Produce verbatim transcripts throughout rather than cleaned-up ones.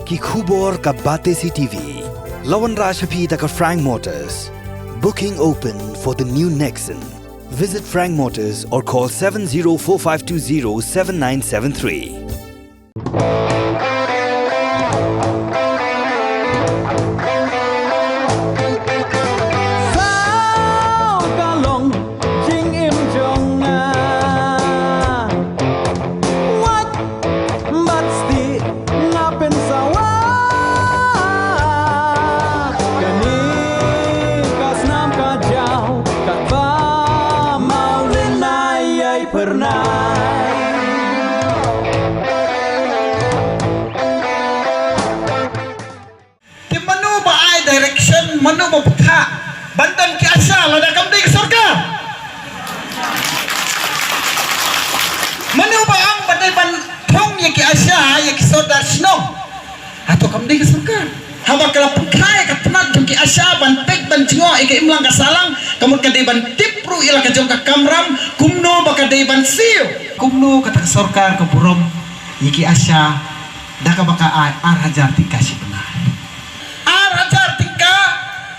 Ki khubor ka Batesi T V. La wanrah sha phi da ka Frank Motors. Booking open for the new Nexon. Visit Frank Motors or call seven zero four five two zero seven nine seven three. Saw ka long jingim jong nga. Wat bad stieh nga pynsawa. Kane ka snam ka jaw katba mawlynnai ei pyrnai. Te mano ba ai direction, mano ba bthah ban don ki ASHA lada kam dei ka sorkar? Mano ba ong ba dei ban thung ïa ki ASHA ïa ki sordar shnong? Hato kam dei ka sorkar? Haba ka la pynkha ïa ka tnat jong ki ASHA ban peit ban jngoh ïa ka imlang ka sahlang, ka mut ka dei ban tip ruh ïa la ka jong ka kamram kumno ba ka dei ban siew. Kumno kata ka sorkar ka burom ïa ki ASHA da kaba ka ai ar hajar tyngka shi bnai? Ar hajar tyngka.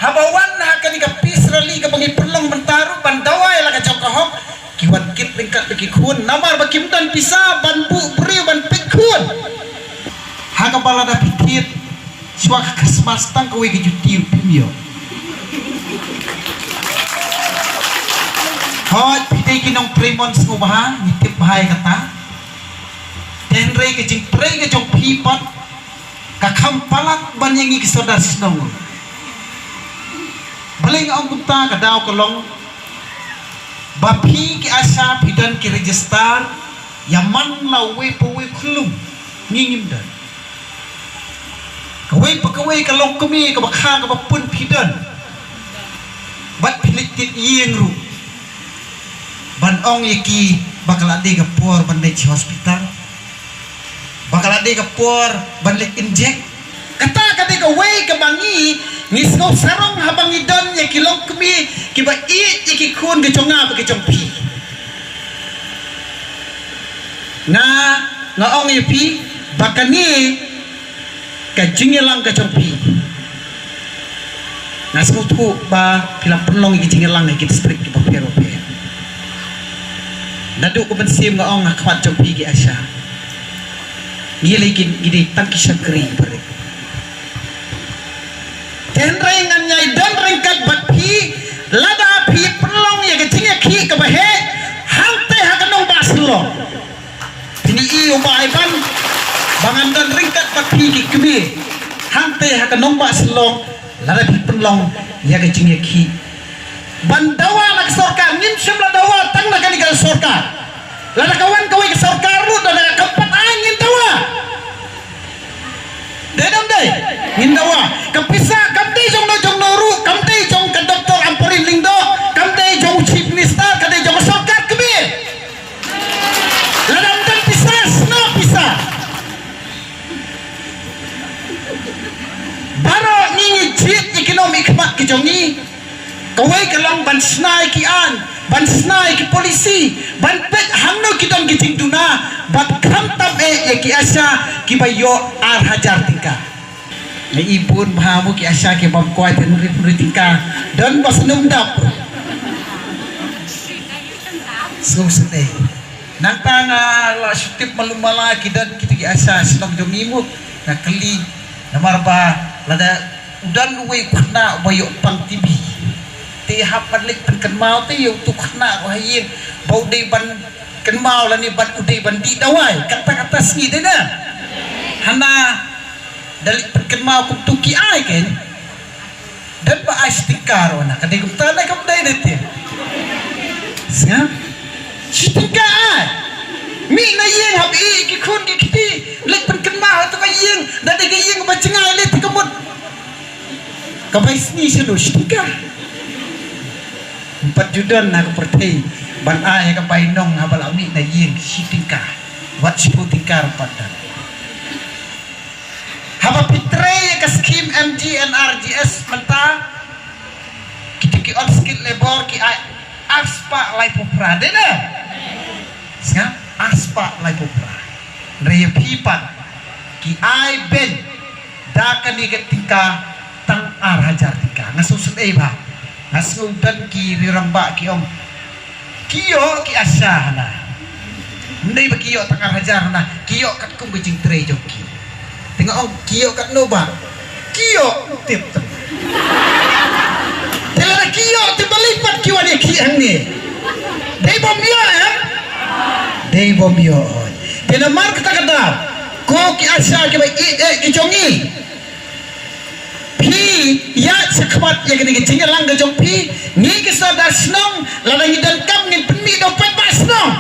Haba wan ha kane ka peace rally kaba ngi pynlong mynta ruh ban dawa ïa la ka jong ka hok, ki wan kit ryngkat bad ki khun namar ba kim don pisa ban buh briew ban peit khun. Ha kaba lada phi thied shuwa ka Christmas tang kawei ka juti phim ïoh. Hooid, phi dei ki nongtrei mon sngewbha, ngi tip bha ïa kata. Te hynrei ka jingtrei ka jong phi pat ka kham palat ban ïa ngi ki sordar shnong. Balei nga ong kumta? Ka daw ka long ba phi ki ASHA phi don ki register ïa man la uwei pa uwei u khyllung, ngi ngim don. Kawei pa kawei ka longkmie kaba kha kaba pun phi don. Bad phi leit tied ïing ruh ban ong ïa ki ba ka la dei ka por ban leit sha hospital, ba ka la dei ka por ban leit inject. Kata ka dei kawei kaba ngi, ngi sngew sarong haba ngi don ïa ki longkmie kiba ïeit ïa ki khun ka jong nga bad ka jong phi. Nga, nga ong ïa phi ba kane ka jingïalang ka jong phi, nga sngewthuh ba phi la pynlong ïa ka jingïalang ha ki district kiba pher bapher. Naduh ka mynsiem nga ong ha khmat jong phi ki ASHA, ngi lei ki, ngi dei tang ki shakri ba rit. Te hynrei ngan ïai don ryngkat bad phi lada phi pynlong ïa ka jingïakhih kaba heh hangtei ha ka nongbah Shillong. Phin ïohi u Bah Iban ba ngan don ryngkat bad phi ki kmie hangtei ha ka nongbah Shillong lada phi pynlong ïa ka jingïakhih ban dawa na ka sorkar. Ngim shym la dawa tang na kane ka sorkar. Lada ka wan kawei ka sorkar ruh, lada kam pat ai, ngin dawa. Dei ne ym dei? Ngin dawa. Ka pisa kam dei jong no jong no ruh, kam dei jong ka Doctor Ampareen Lyngdoh, kam dei jong u Chief Minister, ka dei jong ka sorkar kmie. Lada ym don pisa, shna pisa. Baroh ngi ngi jied ïa ki nongmihkhmat ki jong ngi. Kawei ka long ban shna ïa ki aiñ, ban shna ïa ki policy, ban peit hangno ki don ki jingduna, bad khamtam eh ïa ki ASHA kiba ïoh ar hajar tyngka. Nga i bun bha mo ki ASHA ki bym kwai pynrip pynrip tyngka. Don ba snem dap. Sngewsynei. Nangta nga la shu tip malu mala ki don kita ki ASHA shnong jong ngi mo. Nga kylli namar ba lada u don uwei u khynnah uba ïoh pang T B, te hap ban leit pynkynmaw te ïa utu u khynnah ruh ha ïing ba u dei ban kynmaw lane ban u dei ban dih dawai. Kata kata sngi dei na. Hana da leit pynkynmaw kumtu ki ai kein. Don ba ai shi tyngka ruh na, ka dei kumta ne kam dei ne te. Sngap. Shi tyngka ai. Mih na ïing hap ïeh ki khun ki kti. Leit pynkynmaw ha tu ka ïing. Da dei ka ïing ba jngai leit ka mut. Ka bai sngi shi lu shi tyngka. Ym pat ju don na ka pyrthei ban ai ha ka bainong haba la mih na ïing shi tyngka. Wat shiphew tyngka ruh pat don. Haba phi trei ïa ka skim M G N R G S mynta, kita ki unskilled labor ki ai arspah laiphew phra, dei ne? Sngap, arspah laiphew phra. Hynrei ïa phi pat ki ai beiñ Da kane ka tyngka tang ar hajar tyngka. Nga sngewsynei bha. Nga sngew don ki rangbah ki ong, ki ïoh ki ASHA hana. Ym dei ba ki ïoh tang ar hajar hana, ki ïoh katkum ka jingtrei jong ki. Te nga ong, ki ïoh katno ba? Ki ïoh tip tang. Te lada ki ïoh, te balei pat ki wan ïa ki hangne? Dei bym ïoh, eh? Dei bym ïoh. Te namar kata ka daw, ko ki ASHA kiba ïeit eh ki jong ngi, phi ïaid shakhmat ïa kane ka jingïalang ka jong phi. Ngi ki sordar shnong, lada ngi donkam ngin pynmih da u paidbah shnong.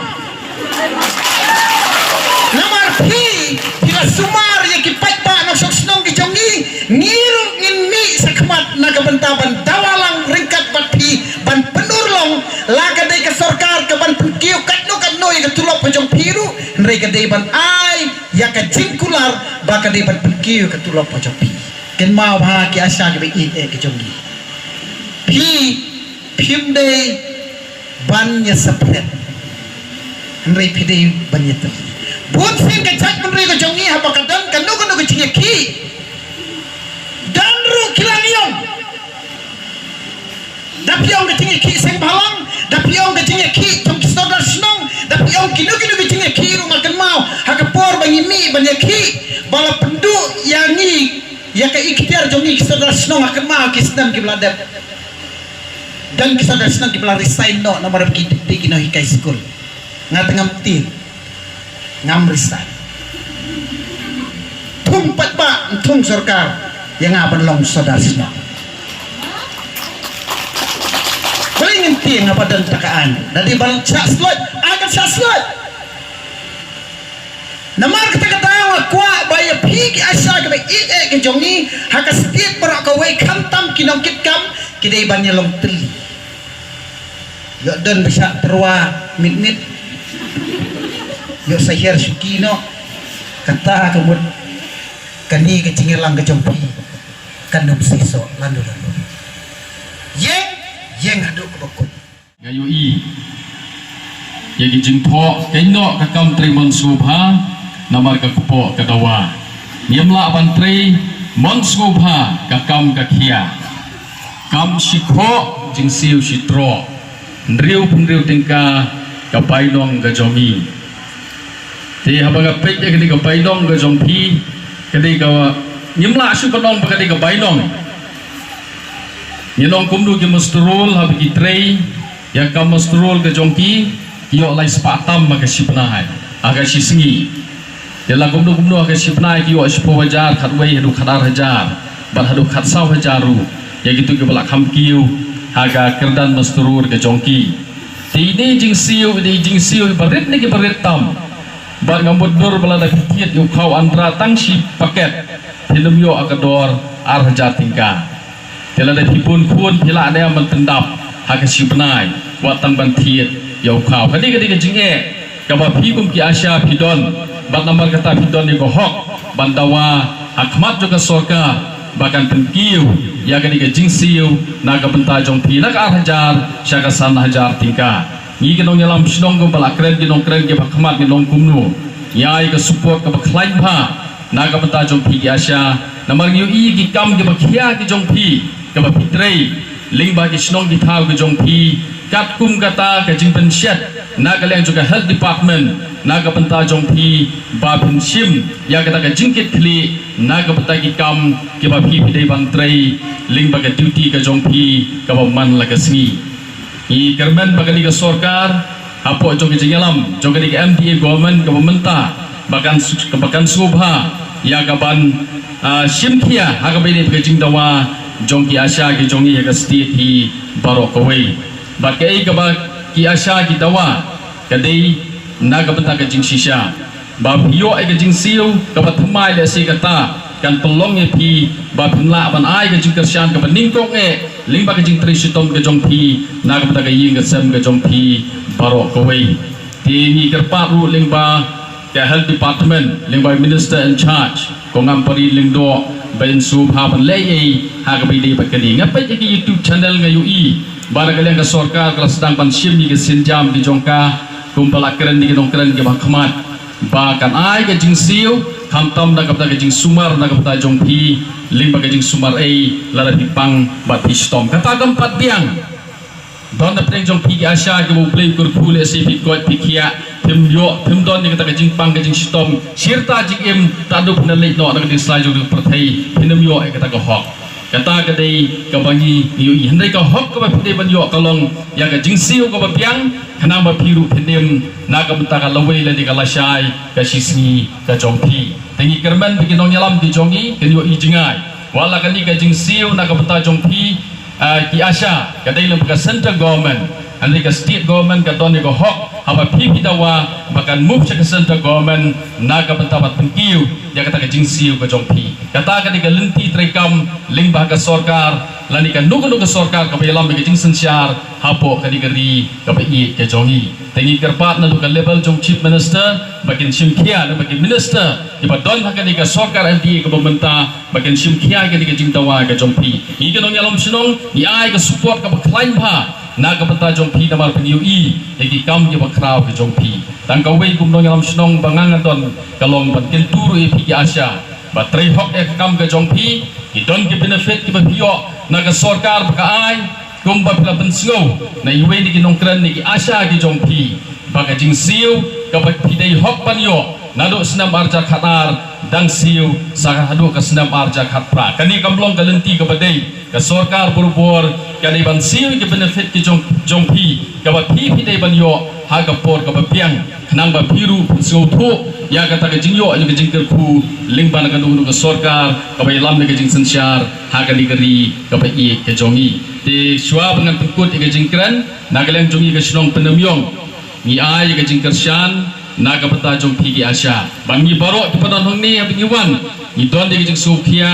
Namar phi, phi la sumar ïa ki paidbah nongshong shnong ki jong ngi. Ngi ruh ngin mih shakhmat na ka bynta ban dawa lang ryngkat bad phi, ban pynurlong, la ka dei ka sorkar ka ban pynkiew katno katno ïa ka tulop ka jong phi ruh, hynrei ka dei ban ai ïa ka jingkular ba ka dei ban pynkiew ka tulop ka jong phi. Kynmaw bha ki ASHA kiba ïeit eh ki jong ngi. Phi, phim dei ban ïa separate, hynrei phi dei ban ïa tei. Bun sien ka jaitbynriew ka jong ngi haba ka don kano kano ka jingïakhih, don ruh ki la ïong. Da phi ong ka jingïakhih seng bhalang, da phi ong ka jingïakhih jong ki sordar shnong, da phi ong kino kino ka jingïakhih ruh, nga kynmaw ha ka por ba ngi mih ban ïakhih, ba la pynduh ïa ngi, ïa ka ikhtiar jong ngi ki sordar shnong, nga kynmaw ki snem kiba la dep. Don ki sordar shnong kiba la resign noh namar ba ki dei ki nonghikai skul. Nga te ngam tieng, ngam resign. Thung paidbah, thung sorkar ïa nga ban long sordar shnong. Balei ngin tieng haba don ta ka aiñ? Da dei ban shah slot, ai kan shah slot. Namar kata ka daw nga kwah ba ïa phi ki ASHA kiba ïeit eh ki jong ngi ha ka state baroh kawei, khamtam ki nongkitkam, ki dei ban ïa long tylli. Ïoh don ba shah tyrwa mit mit. Ïoh sa hiar shuki noh. Kata ka mut kane ka jingïalang ka jong phi kan ym seisoh lano lano. Ïeng, ïeng haduh kaba kut. Nga ïohi ïa ki jingphoh, kynnoh ka kam trei mon sngewbha namar ka kpoh ka dawa. Ngim lah ban trei mon sngewbha ka kam ka khia. Kam shi khoh, jingsiew shi troh. Hynriew phew hynriew tyngka ka bainong ka jong ngi. Te haba nga peit ïa kane ka bainong ka jong phi, ka dei ka, ngim lah shuh ban ong ba ka dei ka bainong. Ngi ong kumno ki musterol haba ki trei ïa ka musterol ka jong ki, ki ïoh lai spah tam ha ka shi bnai, ha ka shi sngi. Te la kumno kumno ha ka shi bnai ki ïoh shiphew hajar, khatwei haduh khatar hajar, bad haduh khatsaw hajar ruh ïa kito kiba la kham kiew ha ka kyrdan musterol ka jong ki. Te ine i jingsiew, ine i jingsiew iba rit ne kiba rit tam. Bad nga mutdur ba lada phi thied ïa u khaw andra tang shi paket, phin ym ïoh ha ka dor ar hajar tyngka. Te lada phi bun khun, phi lah ne em ban pyndap ha ka shi bnai wat tang ban thied ïa u khaw. Kane ka dei ka jingeh kaba phi kum ki ASHA phi don, bad namar kata phi don ïa ka hok ban dawa ha khmat jong ka sorkar ba kan pynkiew ïa kane ka jingsiew na ka bynta jong phi, na ka ar hajar sha ka san hajar tyngka. Ngi ki nongïalam shnong kumba la kren ki nongkren kiba khmat, ngi ong kumno, ngi ai ka support kaba khlaiñ bha na ka bynta jong phi ki ASHA. Namar ngi ïohi ki kam kiba khia ki jong phi, kaba phi trei lyngba ki shnong ki thaw ki jong phi, katkum kata ka jingpynshet na ka liang jong ka health department na ka bynta jong phi, ba phin shim ïa kata ka jingkitkhlieh na ka bynta ki kam kiba phi phi dei ban trei lyngba ka duty ka jong phi kaba man la ka sngi. Ngi kyrmen ba kane ka sorkar hapoh jong ka jingïalam jong kane ka MDA government kaba mynta, ba kan s-, ba kan sngewbha ïa ka ban, ah, shim khia ha kaba ïadei bad ka jingdawa jong ki ASHA ki jong ngi ha ka state hi baroh kawei. Bad kaei kaba ki ASHA ki dawa ka dei na ka bynta ka jingshisha. Ba phi ïoh ïa ka jingsiew kaba thymmai, lehse kata kan pynlong ïa phi ba phin lah ban ai ka jingkyrshan kaba nyngkong eh lyngba ka jingtrei shitom ka jong phi na ka bynta ka ïing ka sem ka jong phi baroh kawei. Te ngi kyrpad ruh lyngba ka health department, lyngba minister in charge, ko Ngampareen Lyngdoh, ba in sngewbha ban leh ei ei ha kaba ïadei bad kane. Nga peit ïa ka YouTube channel, nga ïohi ba na ka liang ka sorkar ka la sdang ban shim ïa ka sienjam ki jong ka, kumba la kren da ki nongkren kiba khmat, ba kan ai ka jingsiew Khamtam na ka bynta ka jingsumar na ka bynta jong phi, lyngba ka jingsumar ei, lada phi pang bad phi shitom. Kata kam pat biang. Don na pdeng jong phi ki ASHA kiba U Blei u kyrkhu lehse phi koit phi khiah, phim ïoh, phim don ïa kata ka jingpang ka jingshitom. Shirta jingim, tad haduh phin leit noh na ka diengslai jong ka pyrthei, phin ym ïoh ïa kata ka hok. Kata ka dei kaba ngi ïohi. Hynrei ka hok kaba phi dei ban ïoh ka long ïa ka jingsiew kaba biang, khnang ba phi ruh phin im na ka bynta ka lawei lane ka lashai ka shisngi ka jong phi. Te ngi kyrmen ba ki nongïalam ki jong ngi kin ïohi jngai. Wat la kane ka jingsiew na ka bynta jong phi, ah, ki ASHA, ka dei lyngba ka central government, hynrei ka state government ka don ïa ka hok, haba phi phi dawa ba kan move sha ka central government na ka bynta ban pynkiew ïa kata ka jingsiew ka jong phi. Kata ka dei ka lynti treikam lyngba ka sorkar, lane kano kano ka sorkar kaba ïalam ïa ka jingsynshar hapoh kane ka ri kaba ïeit ka jong ngi. Te ngi kyrpad naduh ka level jong Chief Minister ba kin shim khia, lane ba ki minister kiba don ha kane ka sorkar MDA kaba mynta, ba kin shim khia ïa kane ka jingdawa ka jong phi. Ngi ki nongïalam shnong ngi ai ka support kaba khlaiñ bha na ka bynta jong phi namar phin ïohi ïa ki kam kiba khraw ka jong phi. Tang kawei kum nongïalam shnong ba nga nga don ka long ban kyntu ruh ïa phi ki ASHA ba trei hok ïa ka kam ka jong phi, ki don ki benefit kiba phi ïoh na ka sorkar ba ka ai, kumba phi la pynsngew na iwei na ki nongkren na ki ASHA ki jong phi, ba ka jingsiew kaba phi dei hok ban ïoh naduh snem arhajar khatar dang siew sa haduh ka snem arhajar khatphra. Kane kam long ka lynti kaba dei, ka sorkar borabor ka dei ban siew ïa ki benefit ki jong, jong phi, kaba phi phi dei ban ïoh ha ka por kaba biang, khnang ba phi ruh phin sngewthuh ïa kata ka jingïoh ïa ka jingkyrkhu lyngba na kano kano ka sorkar kaba ïalam ïa ka jingsynshar ha kane ka ri kaba ïeit ka jong ngi. Te shuwa ba ngan pynkut ïa ka jingkren, na ka liang jong ngi ka shnong Pyndenmïong, ngi ai ïa ka jingkyrshan na ka bynta jong phi ki ASHA. Bad ngi baroh kiba don hangne haba ngi wan, ngi don ïa ka jingsngewkhia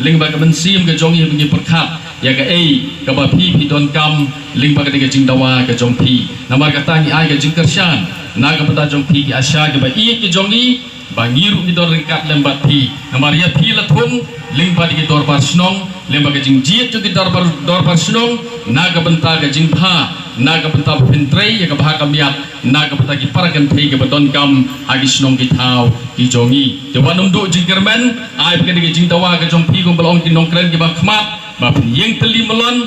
lyngba ka mynsiem ka jong ngi haba ngi pyrkhat ïa kaei kaba phi phi donkam lyngba kata ka jingdawa ka jong phi. Namar kata ngi ai ka jingkyrshan na ka bynta jong phi ki ASHA kiba ïeit ki jong ngi, ba ngi ruh ngi don ryngkat lem bad phi. Namar ïa phi la thung lyngba ki dorbar shnong, lyngba ka jingjied jong ki dorbar, dorbar shnong, na ka bynta ka jingbha, na ka bynta ba phin trei ïa ka bha ka miat na ka bynta ki para kynthei kiba donkam ha ki shnong ki thaw ki jong ngi. Te wat nym duh jingkyrmen, ai ba kane ka jingdawa ka jong phi kumba la ong ki nongkren kiba khmat, ba phin ïeng tylli mlien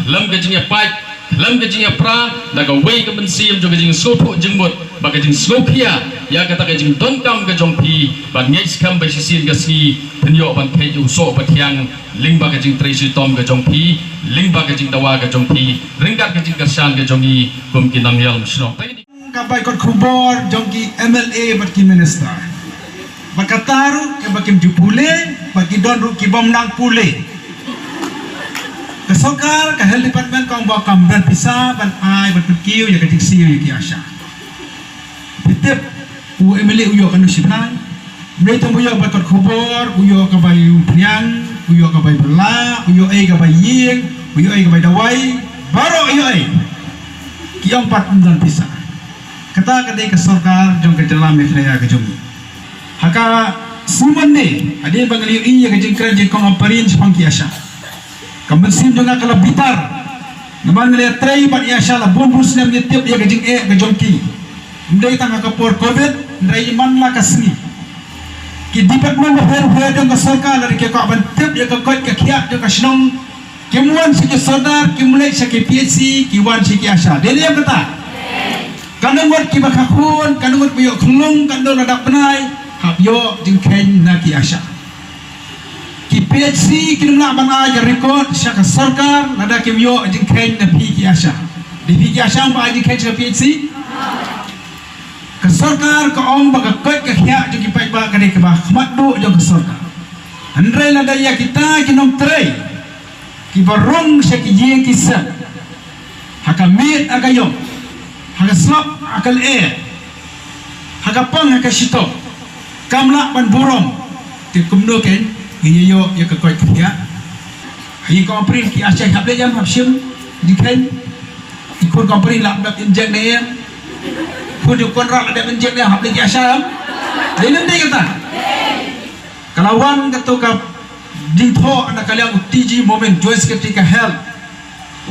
khlem ka jingïapait, khlem ka jingïapra, da kawei ka mynsiem jong ka jingsngewthuh jingmut bad ka jingsngewkhia ïa kata ka jingdonkam ka jong phi, bad ngeit skhem ba shisien ka sngi phin ïoh ban peit ïa u soh ba thiang lyngba ka jingtrei shitom ka jong phi, lyngba ka jingdawa ka jong phi, ryngkat ka jingkyrshan ka jong ngi kum ki nongïalam shnong. Ka bai kot khubor jong ki MLA bad ki minister. Ba kata ruh ïa ba kim ju pule, ba ki don ruh ki bym nang pule. Ka sorkar, ka health department ka ong ba kam don pisa ban ai ban pynkiew ïa ka jingsiew ïa ki ASHA. Phi tip u MLA u ïoh kano shi bnai? Mlei tang u ïoh bai kot khubor, u ïoh ka bai umphniang, u ïoh ka bai bylla, u ïoh ei ka bai ïing, u ïoh ei ka bai dawai, baroh u ïoh ei. Ki ong pat ym don pisa. Kata ka dei ka sorkar jong ka jylla Meghalaya ka jong ngi. Ha ka sngi Monday, hadien ba nga la ïohi ïa ka jingkren jong i kong Ampareen shaphang ki ASHA, ka mynsiem jong nga ka la bitar. Namar nga la ïatrei bad i ASHA la bun bun snem, ngi tip ïa ka jingeh ka jong ki. Ym dei tang ha ka por covid, hynrei man la ka sngi. Ki department bapher bapher jong ka sorkar lada ki kwah ban tip ïa ka koit ka khiah jong ka shnong, kim wan sha ki sordar, kim leit sha ki PHC, ki wan sha ki ASHA. Dei ne em kata? Katno ngut kiba kha khun, katno ngut ba ïoh khunlung, katno la dap bnai, hap ïoh jingkheiñ na ki ASHA. Ki PHC kin ym lah ban ai ka record sha ka sorkar lada kim ïoh jingkheiñ na phi ki ASHA. Dei phi ki ASHA ba ai jingkheiñ sha ka PHC? Ka sorkar ka ong ba ka koit ka khiah jong ki paidbah ka dei kaba khmat duh jong ka sorkar. Hynrei lada ïa kita ki nongtrei kiba rung sha ki ïing ki sem, ha ka miet ha ka ïong, ha ka slap ha ka lyer, ha ka pang ha ka shitom, kam lah ban burom, te kumno kein ngin ïoh ïa ka koit ka khiah? Ha ïing kong Ampareen ki ASHA hap leit ïam, hap shim jingkheiñ? I khun kong Ampareen lah dep injek ne em? Khun jong u Conrad lah dep injek ne em, hap leit ki ASHA ïam? Dei ne ym dei kata? Ka la wan kato ka jingthoh na ka liang u TG Momin, Joint Secretary ka Health,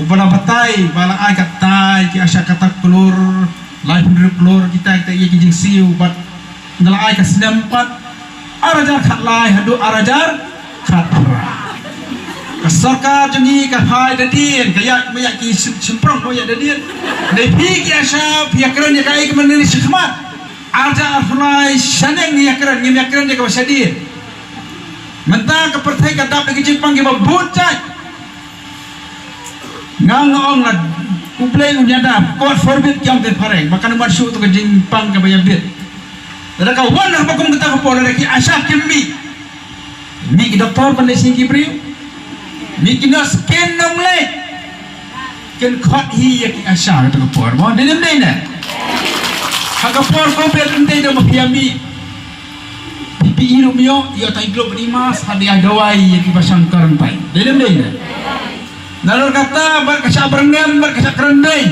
uba la batai ba la ai katai ki ASHA kata klur, laiphew hynriew klur kita, kita ïa ki jingsiew, bad nga la ai ka snem pat. Ar hajar khatlai haduh ar hajar khatphra. Ka sorkar jong ngi ka phai da dien, ka ïa, ma ïa ki shim-, shymprong, ma ïa da dien. Dei phi ki ASHA, phi ïa kren ïa kaei kaba mynta shakhmat. Ar hajar arphew lai shaneng ngi ïa kren, ngim ïa kren ïa kaba shadien. Mynta ka pyrthei ka dap da ki jingpang kiba bun jait. Nga nga ong la U Blei un ïada, God forbid ki ong te phareng, ba kan ym wan shuh tu ka jingpang kaba ïabit. Lada ka wan ha ba kum kata ka por, lada ki ASHA kim mih. Mih ki doktor ban leit sha ki briew. Mih ki nurse kin ym leit. Kin khot hi ïa ki ASHA kata ka por. Mo, dei ne ym dei ne? Ha ka por Covid ym dei da ma phi ïa mih. P P E ruh ym ïoh, ïoh tang i glove bad i mask, haba ïa dawai ïa kiba shang quarantine. Dei ne ym dei ne? Nalor kata bad ka shah byrngem bad ka shah kren beiñ.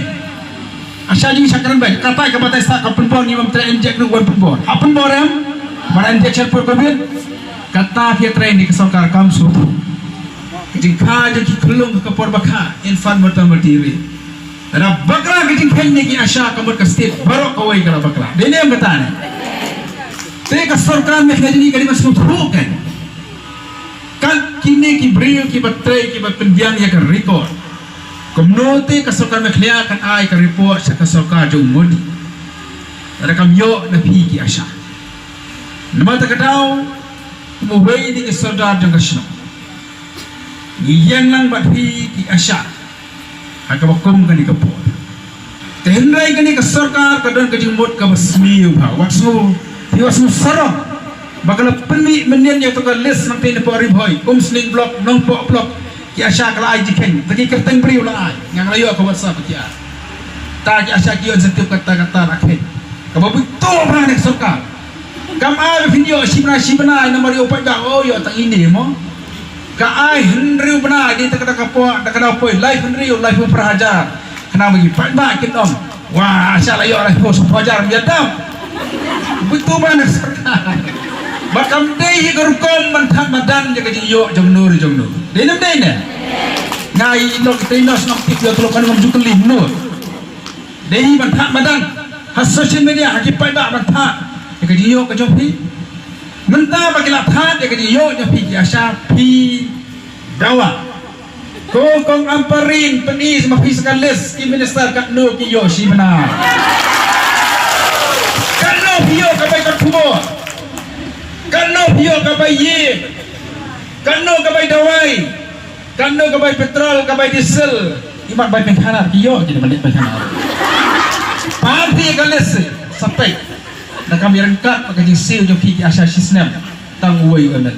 Ka shah jong shah kren beiñ. Kata ka batai sa ka pynbor, ngi bym trei inject ruh wan pynbor. Ha pynbor em? Ba injection for Covid. Kata phi trei ne ka sorkar kam sngewthuh. Ka jingkha jong ki khyllung ka por ba kha, infant mortality rate. Lada bakla ka jingkheiñ ne ki ASHA ka mut ka state baroh kawei ka la bakla. Dei ne em kata ne? Te ka sorkar Meghalaya jong ngi ka dei ban sngewthuh kein. Kat kine ki briew kiba trei kiba pynbiang ïa ka record. Kumno te ka sorkar Meghalaya kan ai ka report sha ka sorkar jong Modi. Lada kam ïoh na phi ki ASHA. Namar kata ka daw, kum uwei na ki sordar jong ka shnong, ngi ïeng lang bad phi ki ASHA ha kaba kum kane ka por. Te hynrei kane ka sorkar ka don ka jingmut kaba sniew bha. Wat sngew, phi wat sngew sarong ba ka la pynmih mynnin ïa ka list nangtei na Pok Ri Bhoi, Umsning Block, Nongpoh Block, ki ASHA ka la ai jingkheiñ, te ki kyrteng briew la ai, nga la ïoh ka WhatsApp ki ai. Ta ki ASHA ki ïoh incentive kata kata la kheiñ. Kaba buit to bha ne ka sorkar. Kam ai ba phin ïoh shi bnai shi bnai namar ïoh paidbah, oh ïoh tang ine mo. Ka ai hynriew bnai, dei ta ka da ka poi, da ka da poi lai hynriew, lai phew phra hajar. Khnang ba ki paidbah kin ong, wah, ASHA la ïoh lai phew hajar, ym ïa dap. Buit to bha ne ka sorkar. Ba kam dei hi ka rukom ban thad madan ïa ka jingïoh jong no re jong no. Dei ne ym dei ne? Nga i lok te nos ngam tip ïoh tlok kan ngam ju kylli no. Dei ban thad madan ha social media, ha ki paidbah ban thad ïa ka jingïoh ka jong phi. Mynta ba ki la thad ïa ka jingïoh jong phi ki ASHA, phi dawa. Ko Kong Ampareen, pyni ma phi sa ka list ki minister katno ki ïoh shi bnai. Katno phi ïoh ka bai ka khubor. Katno phi ïoh ka bai ïing. Katno ka bai dawai. Katno ka bai petrol, ka bai diesel. Imat bai pengkhanar, ki ïoh ki ban leit pengkhanar. Pan phi ka list sa peit. Da kam ïa ryngkat bad ka jingsiew jong phi ki ASHA shi snem. Tang uwei u MLA.